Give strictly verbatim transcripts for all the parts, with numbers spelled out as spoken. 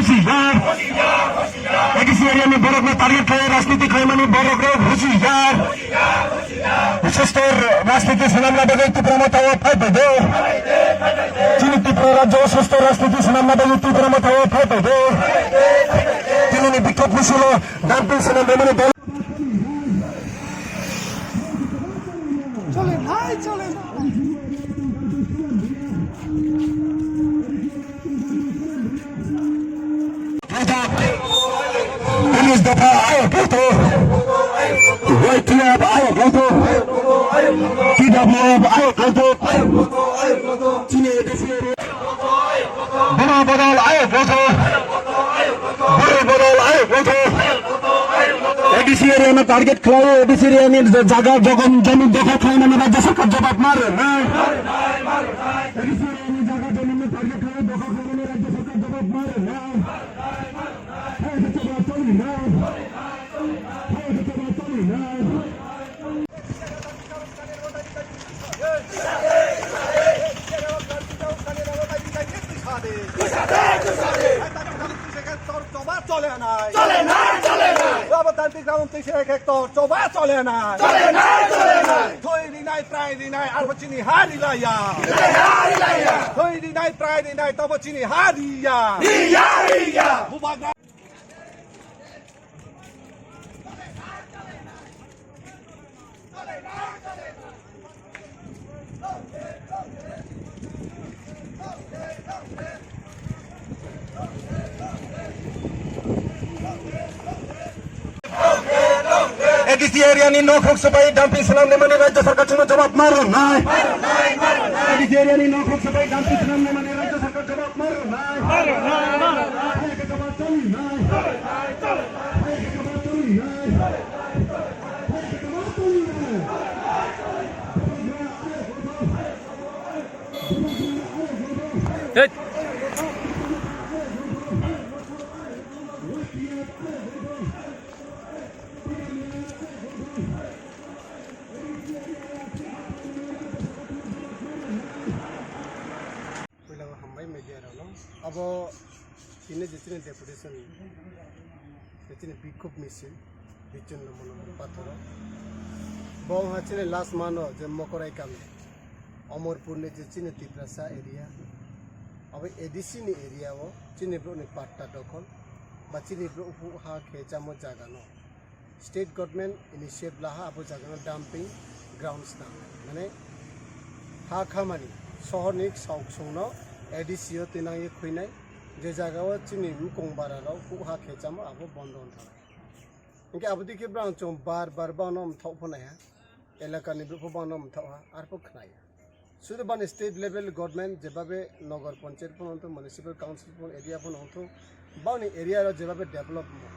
Husiar. A D C area ni borok no target khlai rajniti khlaimani borok rok husiar. Sostor rajniti swnamna bagwi Tipra Motha o phai paido. Chini Tripura rajyo o sostor rajniti swnamna bagwi Tipra Motha o phai paido. Tini ni bikhop misil o dumping swnam rwmani dol. চলে ভাই, চলে না। Police dopha ayo koto. Y T F ayo koto. T W F ayo koto. Chini A D C area. Bono bodol ayo koto. Bwrwi bodol ayo koto. A D C area no target khlai, A D C area ni jaga jogon jomin dokhol khlaimani rajya sarkar jawab ma rwnai. A D C area ni jaga jomin no target khlai, dokhol khlaimani rajya sarkar jawab ma rwnai. Hai khe jawab toli nai. Hai khe jawab toli nai. চলে নাই, চলে নাই। বাবা তান্ত্রিক রাম তুই সে এক হেক্টর চবা চলে নাই। চলে নাই, চলে নাই। থই রি নাই, প্রায় রি নাই, আর বচিনি হারি লাইয়া। রি নাই, হারি লাইয়া। থই রি নাই, প্রায় রি নাই, তব চিনি হারিয়া। রিয়া, রিয়া। বুবাগ্রা। A D C area ni nok hok sabai dumping swnam ni mani rajya sarkar chwngno jawab ma rwnai. A D C area ni nok hok sabai dumping swnam ni mani rajya sarkar jawab ma rwnai. Hey. Puila o hambai media rokno. Abo tini je chini deputation, je chini bikhub misil, bichun lomo lomo patoro. Bo wngkha chini last mano je Mokorai kami, Omorpur ni je chini Tiprasa area. Abo A D C ni area o chini borok ni patta dokhol ba chini borok ha khe chamo jaga no. State government initiative laha abo jagano dumping grounds na, mane ha khamani sohorni sauk songno A D C o twinangwi khwinai, je jagao chini mukung bara rok huk ha khechamo abo bondo wngthang. Hinkhe abo dikhe bwrang chwng bar bar bono mthok phunaiha, elakani bwrwkho bono mthokha arpho khnaya. Sudu bani state level government jebabe nogor panchayat phano wngthok, municipal council phano, area phano wngthok, bani area rok jebabe develop wngmo.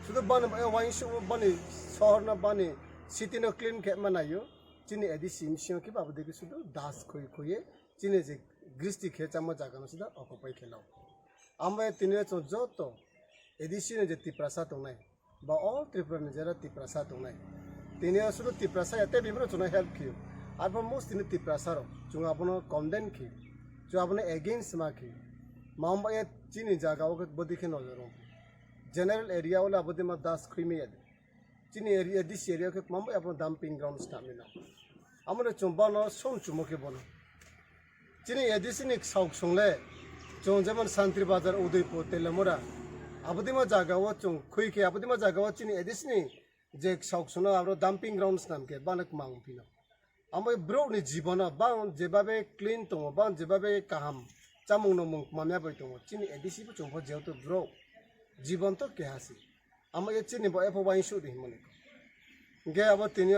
Sudu bani bo wainsu bani sohor no bani city no clean khe manayo. Chini A D C ni singyo khe babo degi sudu das khoi khoye chini je gristi khe chamo jaga no sudu occupy khe lao. Amo tini chwng joto A D C ni je Tiprasa tongnai, ba all Tripura ni jera Tiprasa tongnai. Tini o sudu Tiprasa ya tei bibro chwngno help khiyo. Arpho most tini Tiprasa rok chwng abono condemn khiyo. Chwng abono against ma khiyo. Ma wngba ya chini jaga o bodi khe nojor rong. General area o le abodi ma das khwi me ya de. Chini area, this area khe ma wngba ya abono dumping ground swnam ni no. Amo le chwng bono som chumo khe bono. Chini A D C ni sauk song le, chwng jemon Santri Bazar, Udaipur, Telemura, abodima jaga o chwng khoi khe, abodima jaga o chini A D C ni je sauk song no aro dumping ground swnam khe bana kwmang phino. Amo borok ni jibono bang jebabe clean tongo, bang jebabe kaham chamung no mung manya bai tongo. Chini A D C bo chwng pho jehetu borok jibon to keha se. Amo ye chini bo epho wainsu di himoni. Hinkhe abo tini